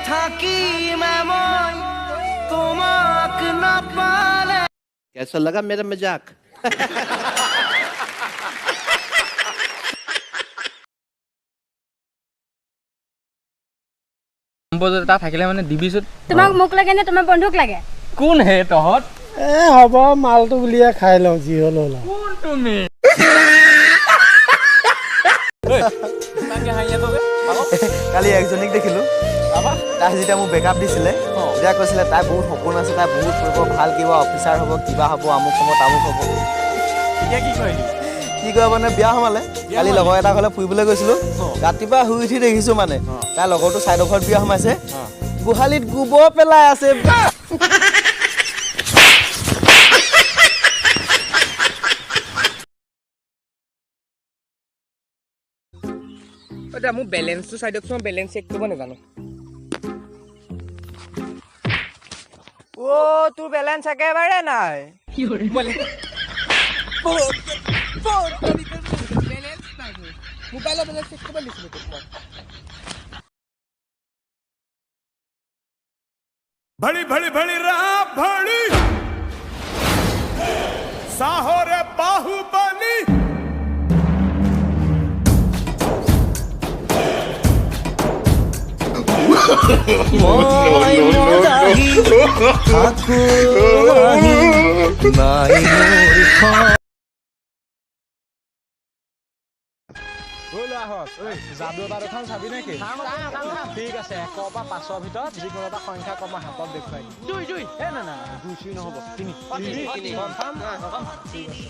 থাকিম মই তোমাক নাপালে। कैसा लगा मेरा मजाक? নম্বৰ এটা থাকিলে মানে দিবিচোন। তোমাক মোক লাগে নে তোমাৰ বন্ধুক লাগে? কোন হে তহঁত? এ হ'ব, মালটো উলিয়াই খাই লওঁ, যি হ'ল হ'ল আৰু। কোন তুমি? কালি একজনীক দেখিলো, তাই যেতিয়া মোক ব্ৰেকআপ দিছিলে তেতিয়া কৈছিলে তাই বহুত সপোন আছে, তাই বহুত পঢ়িব, ভাল কিবা অফিচাৰ হ'ব, কিবা হ'ব, আমুক হ'ব তামুক হ'ব। এতিয়া কি কৰিলি? কি কয় মানে বিয়া সোমালে। কালি লগৰ এটা ঘৰলৈ ফুৰিবলৈ গৈছিলো, ৰাতিপুৱা শুই উঠি দেখিছো মানে তাৰ লগৰটো চাইডৰ ঘৰত বিয়া সোমাইছে, গোহালিত গোবৰ পেলাই আছে। এতিয়া মোৰ বেলেঞ্চটো চাই দিয়কচোন, বেলেঞ্চ চেক কৰিব নাজানো। অ' তোৰ বেলেঞ্চ একেবাৰে নাই। মোবাইলৰ বেলেঞ্চ চেক কৰিব দিছিলো তোক মই। भड़ी भड़ी भड़ी रा भड़ी साहो रे बाहुबली। মই মদাহী থাকো আহি, নাই মোৰ। যাদু এটা দেখাম, চাবি নেকি? ঠিক আছে, 1ৰ পৰা 5ৰ ভিতৰত যিকোনো এটা সংখ্যা কমা হাতত দেখুৱাই। দুই, দুই। এ না না, দুই চুই নহ'ব, তিনি। তিনি। কনফাৰ্ম? ঠিক আছে।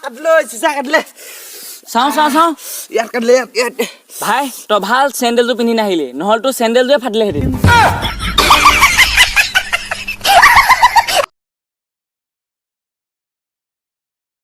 কাটিলে, চিচা কাটিলে। চাওঁ চাওঁ চাওঁ। ইয়াত কাটিলে, ইয়াত, ইয়াত। ভাই, তই ভাল চেণ্ডেলটো পিন্ধি নাহিলি, নহ'লে তোৰ চেণ্ডেলটোৱে ফাটিলেহেঁতেন।